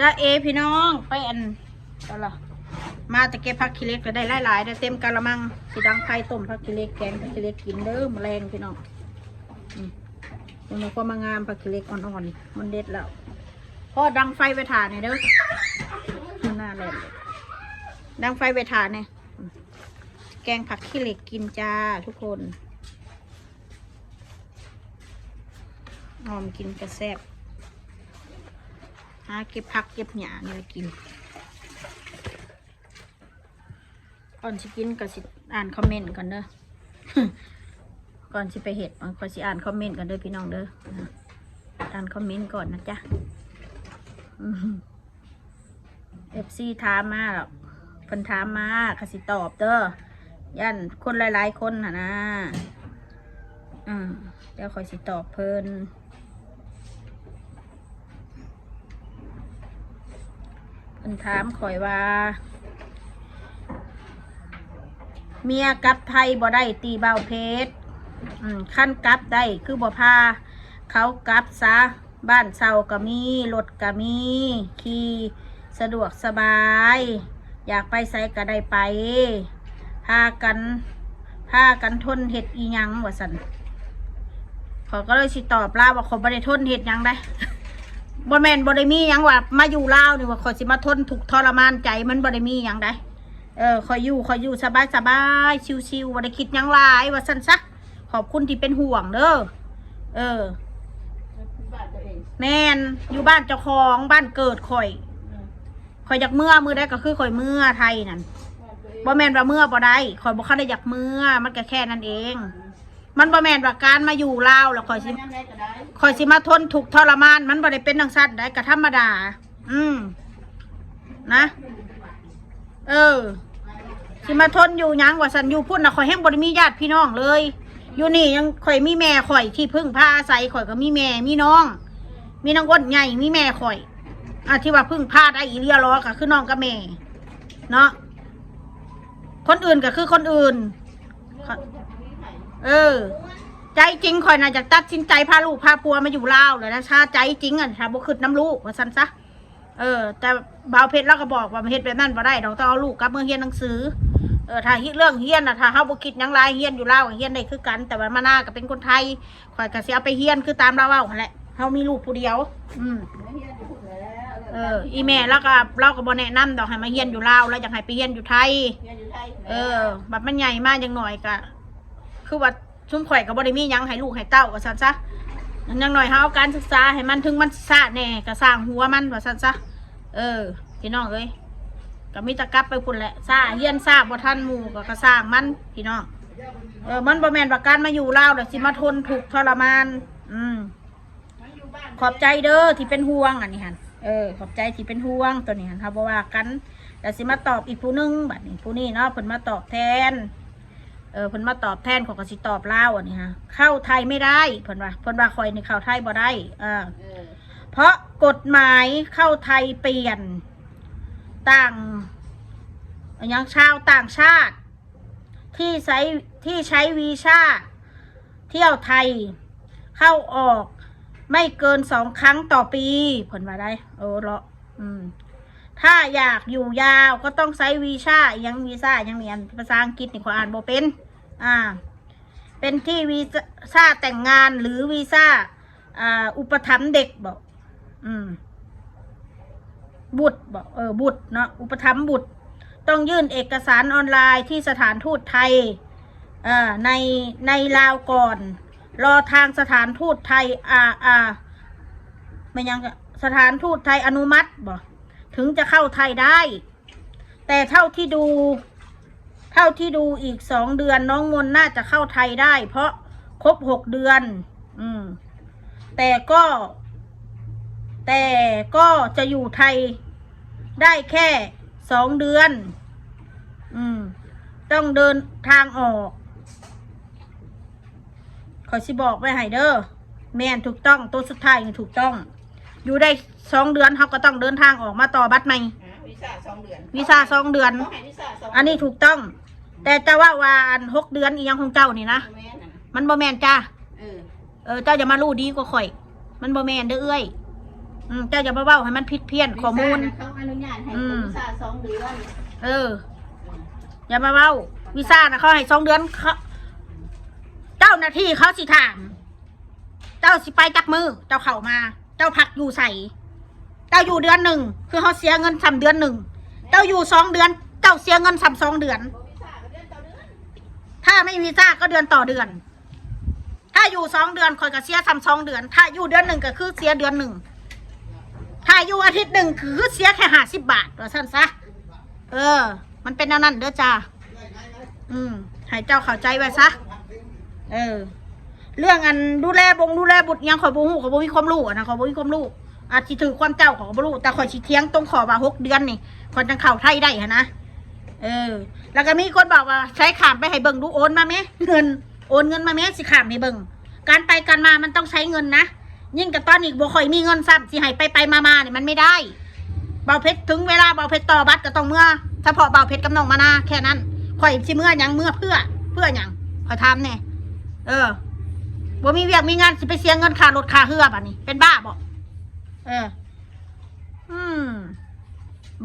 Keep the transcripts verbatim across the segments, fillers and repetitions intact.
จ้าเอพี่น้องไปอันเอาละมาแต่เก็บผักขี้เหล็กก็ได้หลายๆได้เต็มกะละมัง สิดังไฟต้มผักขี้เหล็กแกงผักขี้เหล็กกินเด้อมื้อแลงพี่น้อง อืมมันก็มางามผักขี้เหล็กอ่อนๆมันเด็ดแล้ว พอดังไฟไปถ่านเนี่ยเด้อมันน่าแลงดังไฟไปถ่านเนี่ยอืมแกงผักขี้เหล็กกินจ้าทุกคน หอมกินกระแซบหาเก็บผักเก็บหญ้านี่กิน ก่อนสิกินก็สิอ่านคอมเมนต์ก่อนเด้อ ก่อนสิไปเห็ดมันก่อนสิอ่านคอมเมนต์ก่อนเด้อพี่น้องเด้อ อ่านคอมเมนต์ก่อนนะจ๊ะเอฟซีถามมาหรอกเพิ่นถามมาก็สิตอบเด้อย่านคนหลายๆคนหั่นนะอืมเดี๋ยวค่อยสิตอบเพิ่น เพิ่นถามข่อยว่า เมียกลับไทยบ่ได้ติบ่าวเพชร อืม คันกลับได้คือบ่พาเขากลับซะ บ้านเช่าก็มี รถก็มี ขี่สะดวกสบาย อยากไปไสก็ได้ไป พากัน พากันทนเฮ็ดอีหยังว่าซั่น ข้อยก็เลยสิตอบลาวว่าข้อยบ่ได้ทนเฮ็ดหยังได้ บ่แม่นบ่ได้มีหยังว่ามาอยู่ลาวนี่ว่าข้อยสิมาทนทุกข์ทรมานใจ มันบ่ได้มีหยังได้ เออ ข้อยอยู่ ข้อยอยู่สบายสบาย ชิวๆ บ่ได้คิดหยังหลาย ว่าซั่นซะ ขอบคุณที่เป็นห่วงเด้อ เออ บ้านตัวเอง แม่น อยู่บ้านเจ้าของ บ้านเกิดข้อย อืม ข้อยอยากเมือมื้อใดก็คือข้อยเมือไทยนั่น บ้านตัวเอง บ่แม่นว่าเมือบ่ได้ ข้อยบ่คันได้อยากเมือ มันก็แค่นั้นเอง มันบ่แม่นว่าการมาอยู่ลาวแล้วข้อยสิ มายังไงก็ได้ ข้อยสิมาทนทุกข์ทรมาน มันบ่ได้เป็นจั่งซั้นได้ ก็ธรรมดา อืม นะ เออ สิมาทนอยู่หยังว่าซั่น อยู่พุ้นน่ะข้อยแฮงบ่ได้มีญาติพี่น้องเลย อยู่นี่ยังข้อยมีแม่ข้อยที่พึ่งพาอาศัย ข้อยก็มีแม่มีน้อง มีนางอ้นใหญ่ มีแม่ข้อย อ่ะ ที่ว่าพึ่งพาได้อีหลีหลอก็คือน้องกับแม่ เนาะ คนอื่นก็คือคนอื่น เออ ใจจริงข้อยน่ะอยากตัดสินใจพาลูกพาผัวมาอยู่ลาวแล้วนะ ถ้าใจจริงอ่ะ ถ้าบ่คิดนำลูกว่าซั่นซะ เออ แต่บ่าวเพชรลาวก็บอกว่าเฮ็ดแบบนั้นบ่ได้ดอก ต้องเอาลูกกลับเมือเรียนหนังสือ เออ ถ้าเรื่องเรียนน่ะ ถ้าเฮาบ่คิดหยังหลาย เรียนอยู่ลาวก็เรียนได้คือกัน แต่ว่ามานาก็เป็นคนไทย ข้อยก็สิเอาไปเรียนคือตามลาวเว้าหั่นแหละ เฮามีลูกผู้เดียว อืม มาเรียนอยู่พุ้นแล้ว เออ อีแม่ลาวก็ ลาวก็บ่แนะนำดอกให้มาเรียนอยู่ลาว ลาวอยากให้ไปเรียนอยู่ไทย เรียนอยู่ไทย เออ บัดมันใหญ่มาจักหน่อยก็ คือว่าซุมข้อยก็บ่ได้มีหยังให้ลูกให้เต้าว่าซั่นซะ อย่างน้อยเฮาเอาการศึกษาให้มันถึงมันสิช้าแหน่ก็ซ่างหัวมันว่าซั่นซะ เออ พี่น้องเอ้ย ก็มีแต่กลับไปพุ้นแหละ ช้า เรียนช้าบ่ทันหมู่ก็ ก็ซ่างมัน พี่น้อง เออ มันบ่แม่นว่าการมาอยู่ลาวแล้วสิมาทนทุกข์ทรมาน อืม ขอบใจเด้อที่เป็นห่วงอันนี้หั่น เออ ขอบใจที่เป็นห่วงตัวนี้หั่น เฮาบ่ว่ากัน แล้วสิมาตอบอีกผู้หนึ่งบัดนี้ ผู้นี้เนาะ เพิ่นมาตอบแทน เออ เพิ่นมาตอบแทน ข้อยก็สิตอบลาวอันนี้ฮะ เข้าไทยไม่ได้ เพิ่นว่า เพิ่นว่าข้อยนี่เข้าไทยบ่ได้ เออ เออ เพราะกฎหมายเข้าไทยเปลี่ยน ต่าง อิหยัง ชาวต่างชาติ ที่ใช้ ที่ใช้วีซ่าเที่ยวไทย เข้าออกไม่เกินสองครั้งต่อปี เพิ่นว่าได้ เออ เลาะ อืม ถ้าอยากอยู่ยาวก็ต้องใช้วีซ่า อิหยัง วีซ่า อิหยัง มีอันภาษาอังกฤษนี่ข้อยอ่านบ่เป็น อ่า เป็นที่วีซ่าแต่งงานหรือวีซ่า อ่า อุปถัมภ์เด็กบ่ อืม บุตรบ่ เออ บุตรเนาะ อุปถัมภ์บุตร ต้องยื่นเอกสารออนไลน์ที่สถานทูตไทย เอ่อ ใน ในลาวก่อน รอทางสถานทูตไทย อ่า อ่า แม่นหยัง สถานทูตไทยอนุมัติบ่ ถึงจะเข้าไทยได้ แต่เท่าที่ดู เท่าที่ดูอีกสองเดือนน้องมนต์น่าจะเข้าไทยได้ เพราะครบหกเดือน อืม แต่ก็ แต่ก็จะอยู่ไทยได้แค่สองเดือน อืม ต้องเดินทางออก ข้อยสิบอกไว้ให้เด้อ แม่น ถูกต้อง ตัวสุดท้ายนี่ถูกต้อง อยู่ได้สองเดือน เฮาก็ต้องเดินทางออกมาต่อบัตรใหม่ อ่า วีซ่าสองเดือน วีซ่าสองเดือน เขาให้วีซ่าสองเดือน อันนี้ถูกต้อง แต่จะว่าว่าอันหกเดือนอีหยังของเจ้านี่นะ บ่แม่นน่ะ มันบ่แม่นจ้า เออ เออ เจ้าอย่ามารู้ดีกว่าข้อย มันบ่แม่นเด้อเอื้อย อืม เจ้าอย่ามาเว้าให้มันผิดเพี้ยนข้อมูล วีซ่าน่ะเขาอนุญาตให้ อืม วีซ่าสองเดือน เออ อย่ามาเว้า วีซ่านะเขาให้สองเดือนเขา เจ้าหน้าที่เขาสิถาม เจ้าสิไปจักมือเจ้าเข้ามา เจ้าพักอยู่ใส เจ้าอยู่เดือนหนึ่ง คือเขาเสียเงินซ้ำเดือนหนึ่ง เจ้าอยู่สองเดือน เจ้าเสียเงินซ้ำสองเดือน วีซ่าก็เดือนต่อเดือน ถ้าไม่มีวีซ่าก็เดือนต่อเดือน ถ้าอยู่สองเดือนข่อยก็เสียซ้ำสองเดือน ถ้าอยู่เดือนหนึ่งก็คือเสียเดือนหนึ่ง ถ้าอยู่อาทิตย์หนึ่งคือเสียแค่ห้าสิบบาท ว่าซั่นซะ เออ มันเป็นแนวนั้นเด้อจ้า อืม ให้เจ้าเข้าใจไว้ซะ เออ เรื่องอันดูแลบงดูแลบุตรยังข่อยบ่ฮู้ ข่อยบ่มีความรู้อะนะ ข่อยบ่มีความรู้ อาจสิถือความเจ้าข่อยก็บ่รู้ แต่ข่อยสิเถียงตรงข้อว่าหกเดือนนี่ ข่อยจังเข้าไทยได้หั้นนะ เออ แล้วก็มีคนบอกว่าใช้ข้ามไปให้เบิ่งดู โอนมาแม่ เงิน โอนเงินมาแม่ สิข้ามให้เบิ่ง การไปการมามันต้องใช้เงินนะ ยิ่งกับตอนนี้บ่ค่อยมีเงินซ้ำ สิให้ไปไปมามาเนี่ยมันไม่ได้ เบาเพชรถึงเวลาเบาเพชรต่อบัตรก็ต้องเมือ เฉพาะเบาเพชรกับน้องมานาแค่นั้น ข่อยสิเมือหยัง เมือเพื่อ เพื่อหยัง ข่อยถามแน่ เออ บ่มีเวียกมีงานสิไปเสียเงินค่ารถค่าเฮือบัดนี้ เป็นบ้าบ่ เออ อืม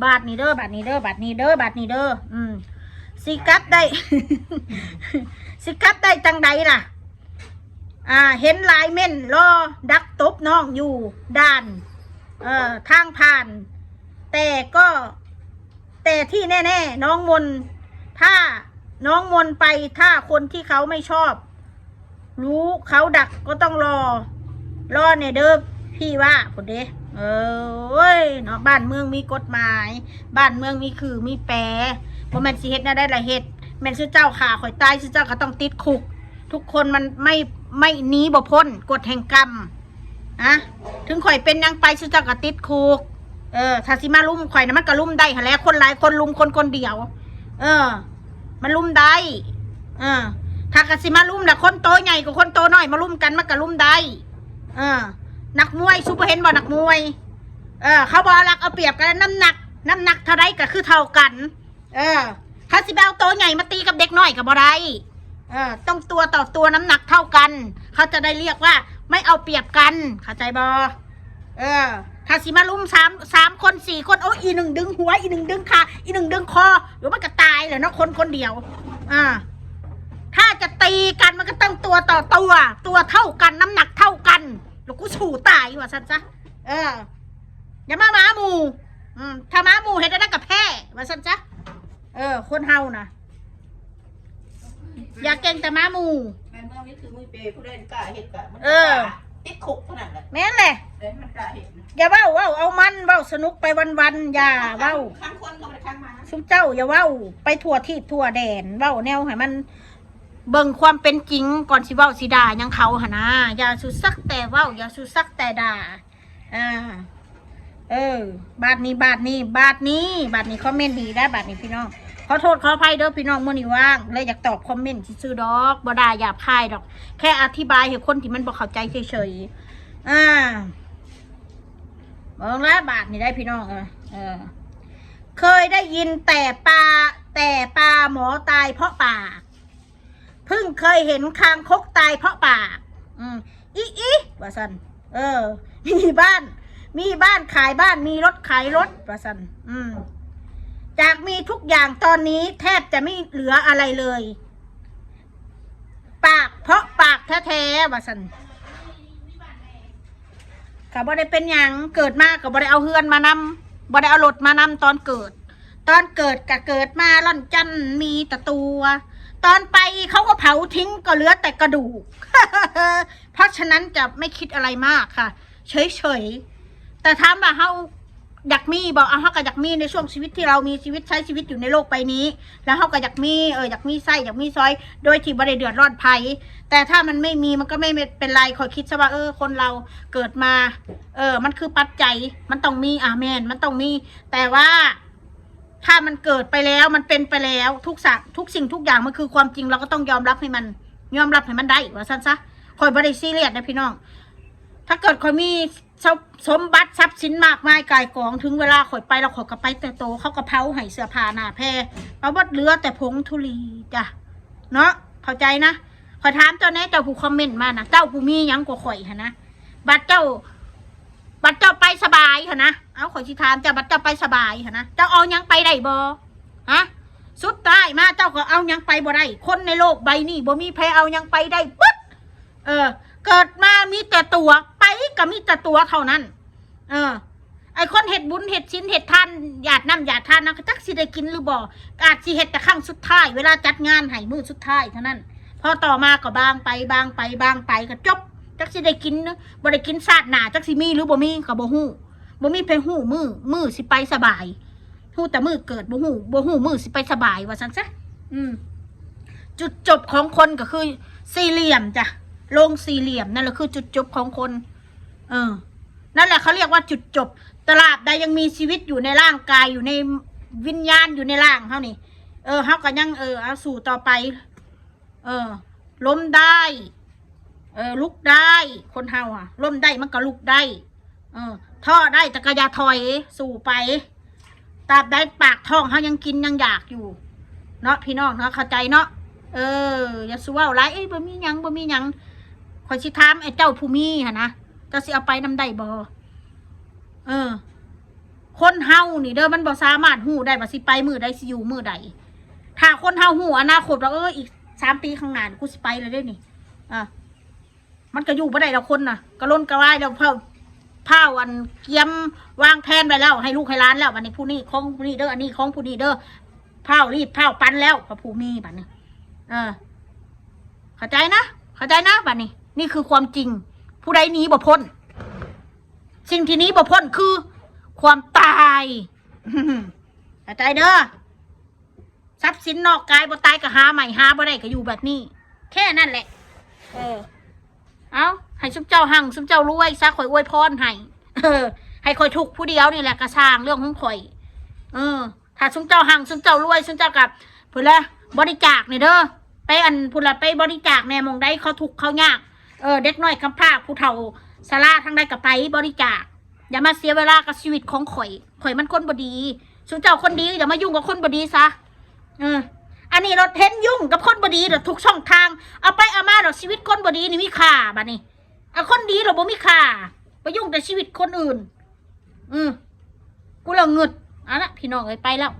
บาทนี้เด้อ บาทนี้เด้อ บาทนี้เด้อ บาทนี้เด้อ อืม สิกลับได้ สิกลับได้จังใดล่ะ อ่า เห็นหลายเม่นรอดักตบน้องอยู่ด่าน เอ่อ ทางผ่าน แต่ก็ แต่ที่แน่ๆ น้องมน ถ้าน้องมนไป ถ้าคนที่เขาไม่ชอบ รู้เขาดักก็ต้องรอ รอเนี่ยเด้อพี่ว่าพุ้นเด้ เอ้ยเนาะ บ้านเมืองมีกฎหมาย บ้านเมืองมีคือมีแปร บ่แม่นสิเฮ็ดแนวใดล่ะเฮ็ด แม่นซุเจ้าฆ่าข่อยตาย ซุเจ้าก็ต้องติดคุก ทุกคนมันไม่ ไม่หนีบ่พ้นกฎแห่งกรรม นะ ถึงข่อยเป็นหยังไป ซุเจ้าก็ติดคุก เออ ถ้าสิมาลุมข่อยนะมันก็ลุมได้หั้นแหละ คนหลายคนลุมคนคนเดียว เออ มันลุมได้ เออ ถ้าก็สิมาลุมแหละ คนโตใหญ่กับคนโตน้อยมาลุมกันมันก็ลุมได้ เออ นักมวย ซุบ่เห็นบ่ นักมวย เออ เขาบ่เอารัดเอาเปรียบกัน น้ำหนัก น้ำหนักเท่าใดก็คือเท่ากัน เออ เขาสิไปเอาโตใหญ่มาตีกับเด็กน้อยก็บ่ได้ เออ ต้องตัวต่อตัว น้ำหนักเท่ากัน เขาจะได้เรียกว่าไม่เอาเปรียบกัน เข้าใจบ่ เออ ถ้าสิมาลุมสาม สามคน สี่คน โอ้ย อีหนึ่งดึงหัว อีหนึ่งดึงขา อีหนึ่งดึงคอ หรือมันก็ตายแหละเนาะ คนคนเดียว อ่า ถ้าจะตีกันมันก็ต้องตัวต่อตัว ตัวเท่ากัน น้ำหนักเท่ากัน แล้วกูสู้ตายว่าซั่นซะ เออ อย่ามาหมาหมู่ อืม ถ้าหมาหมู่เฮ็ดได้ก็แพ้ ว่าซั่นซะ เออ คนเฮานะ อย่าเก่งแต่หมาหมู่ แม่เมืองนี่คือมือเปรย์ผู้ใดกล้าเฮ็ดกะมัน เออ ติดคุกเท่านั้นแหละ แม่นแหละ แต่มันกล้าเฮ็ดนะ อย่าเว้า เว้าเอามัน เว้าสนุกไปวันๆ อย่าเว้า ทั้งคนก็ไม่ได้ทั้งมา ซุมเจ้าอย่าเว้า ไปทั่วทิศทั่วแดน เว้าแนวให้มัน เบิ่งความเป็นจริงก่อนสิเว้าสิด่าหยังเขาหนนะ อย่าสุสักแต่เว้า อย่าสุสักแต่ด่า อ่า เออ บาทนี้ บาทนี้ บาทนี้ บาทนี้ คอมเมนต์ดีได้ บาทนี้พี่น้อง ขอโทษขออภัยเด้อพี่น้อง มื้อนี้ว่าง เลยอยากตอบคอมเมนต์ซื่อๆดอก บ่ด่าหยาบคายดอก แค่อธิบายให้คนที่มันบ่เข้าใจเฉยๆ อ่า เบิ่งแล้วบาทนี้ได้พี่น้อง เออ เออ เคยได้ยินแต่ปลา แต่ปลาหมอตายเพราะปาก เพิ่งเคยเห็นคางคกตายเพราะปาก อืม อีอีว่าซั่น เออ มีบ้าน มีบ้านขายบ้าน มีรถขายรถ ว่าซั่น อืม จากมีทุกอย่างตอนนี้แทบจะไม่เหลืออะไรเลย ปากเพราะปากแท้ๆ ว่าซั่น ก็บ่ได้เป็นหยัง เกิดมาก็บ่ได้เอาเฮือนมานำ บ่ได้เอารถมานำตอนเกิด ตอนเกิดก็เกิดมาล่อนจ้อนมีแต่ตัว ตอนไปเขาก็เผาทิ้งก็เหลือแต่กระดูก เพราะฉะนั้นจะไม่คิดอะไรมากค่ะ เฉยๆ แต่ถามว่าเฮาอยากมีบ่ เอา เฮาก็อยากมีในช่วงชีวิตที่เรามีชีวิตใช้ชีวิตอยู่ในโลกใบนี้ แล้วเฮาก็อยากมี เออ อยากมีใช้ อยากมีสอย โดยที่บ่ได้เดือดร้อนไผ แต่ถ้ามันไม่มีมันก็ไม่เป็นไร ข้อยคิดซะว่า เออ คนเราเกิดมา เออ มันคือปัจจัย มันต้องมี อ่ะ แม่น มันต้องมี แต่ว่า ถ้ามันเกิดไปแล้ว มันเป็นไปแล้ว ทุกสัก ทุกสิ่งทุกอย่างมันคือความจริง เราก็ต้องยอมรับให้มัน ยอมรับให้มันได้ ว่าซั่นซะ ข้อยบ่ได้ซีเรียสนะพี่น้อง ถ้าเกิดข้อยมีทรัพย์ สมบัติทรัพย์สินมากมายก่ายกอง ถึงเวลาข้อยไปแล้วข้อยก็ไปแต่โต เขาก็เผาให้เสื้อผ้าหน้าแพร เอาเบิดเหลือแต่ผงธุลีจ้ะ เนาะ เข้าใจนะ ข้อยถามเจ้าแน่ เจ้าผู้คอมเมนต์มานะ เจ้าผู้มีหยังกว่าข้อยหั้นนะ บัดเจ้า บัดเจ้าไปสบายหั่นนะ เอา ข้อยสิถามเจ้า บัดเจ้าไปสบายหั่นนะ เจ้าเอาหยังไปได้บ่ ฮะ สุดท้ายมาเจ้าก็เอาหยังไปบ่ได้ คนในโลกใบนี้บ่มีไผเอาหยังไปได้เบิด เออ เกิดมามีแต่ตั๋ว ไปก็มีแต่ตั๋วเท่านั้น เออ ไอ้คนเฮ็ดบุญเฮ็ดศีลเฮ็ดทาน หยาดน้ำหยาดทานนะ จักสิได้กินหรือบ่ อาจสิเฮ็ดแต่ครั้งสุดท้าย เวลาจัดงานให้มื้อสุดท้ายเท่านั้น พอต่อมาก็บางไป บางไป บางไป ก็จบ จักสิได้กินหรือบ่ได้กินชาติหน้า จักสิมีหรือบ่มีก็บ่ฮู้ บ่มีไผฮู้มื้อ มื้อสิไปสบาย ฮู้แต่มื้อเกิด บ่ฮู้ บ่ฮู้มื้อสิไปสบาย ว่าซั่นซะ อืม จุดจบของคนก็คือสี่เหลี่ยมจ้ะ ลงสี่เหลี่ยม นั่นแหละคือจุดจบของคน เออ นั่นแหละเขาเรียกว่าจุดจบ ตราบใดยังมีชีวิตอยู่ในร่างกาย อยู่ในวิญญาณ อยู่ในร่างเฮานี่ เออ เฮาก็ยัง เออ เอาสู้ต่อไป เออ ล้มได้ เออ ลุกได้ คนเฮาอะ ล้มได้มันก็ลุกได้ เออ ท้อได้แต่ก็อย่าถอย สู้ไป ตราบใดปากท้องเฮายังกินยังอยากอยู่ เนาะพี่น้องเนาะ เข้าใจเนาะ เออ อย่าสู้เว้าหลาย เอ้ย บ่มีหยัง บ่มีหยัง ข้อยสิถามไอ้เจ้าผู้มีหั่นนะ เจ้าสิเอาไปนำได้บ่ เออ คนเฮานี่เด้อ มันบ่สามารถฮู้ได้ว่าสิไปมื้อใด สิอยู่มื้อใด ถ้าคนเฮาฮู้อนาคตว่า เออ อีกสามปีข้างหน้านี่ กูสิไปแล้วเด้นี่ อ่ะ มันก็อยู่บ่ได้ดอกคนน่ะ กระล่นกระวายแล้ว เผา เผาอันเกียมวางแผนไว้แล้ว ให้ลูกให้หลานแล้ว บัดนี้ผู้นี้ของผู้นี้เด้อ อันนี้ของผู้นี้เด้อ เผารีบเผาปันแล้ว พระผู้มีบัดนี้ เออ เข้าใจนะ เข้าใจนะ บัดนี้ นี่คือความจริง ผู้ใดหนีบ่พ้น สิ่งที่หนีบ่พ้นคือความตาย เข้าใจเด้อ ทรัพย์สินนอกกายบ่ตายก็หาใหม่ หาบ่ได้ก็อยู่แบบนี้ แค่นั้นแหละ เออ เอา ให้ซุมเจ้าหั่ง ซุมเจ้ารวยซะ ข้อยอวยพรให้ เออ ให้ข้อยทุกข์ผู้เดียวนี่แหละ กระซ่างเรื่องของข้อย เออ ถ้าซุมเจ้าหั่ง ซุมเจ้ารวย ซุมเจ้ากับ พุ้นละ บริจาคนี่เด้อ ไปอันพุ้นละ ไปบริจาคแหน่ หม่องใดเขาทุกข์เขายาก เออ เด็กน้อยกำพร้า ผู้เฒ่าชราทางใดก็ไปบริจาค อย่ามาเสียเวลากับชีวิตของข้อย ข้อยมันคนบ่ดี ซุมเจ้าคนดี อย่ามายุ่งกับคนบ่ดีซะ เออ อันนี้เราเห็นยุ่งกับคนบ่ดี เราทุกช่องทาง เอาไปเอามา เราชีวิตคนบ่ดีนี่มีค่าบัดนี้ เอาคนดีเราบ่มีค่า ไปยุ่งแต่ชีวิตคนอื่น อืม กูละงึด เอาละพี่น้องเอ้ย ไปแล้ว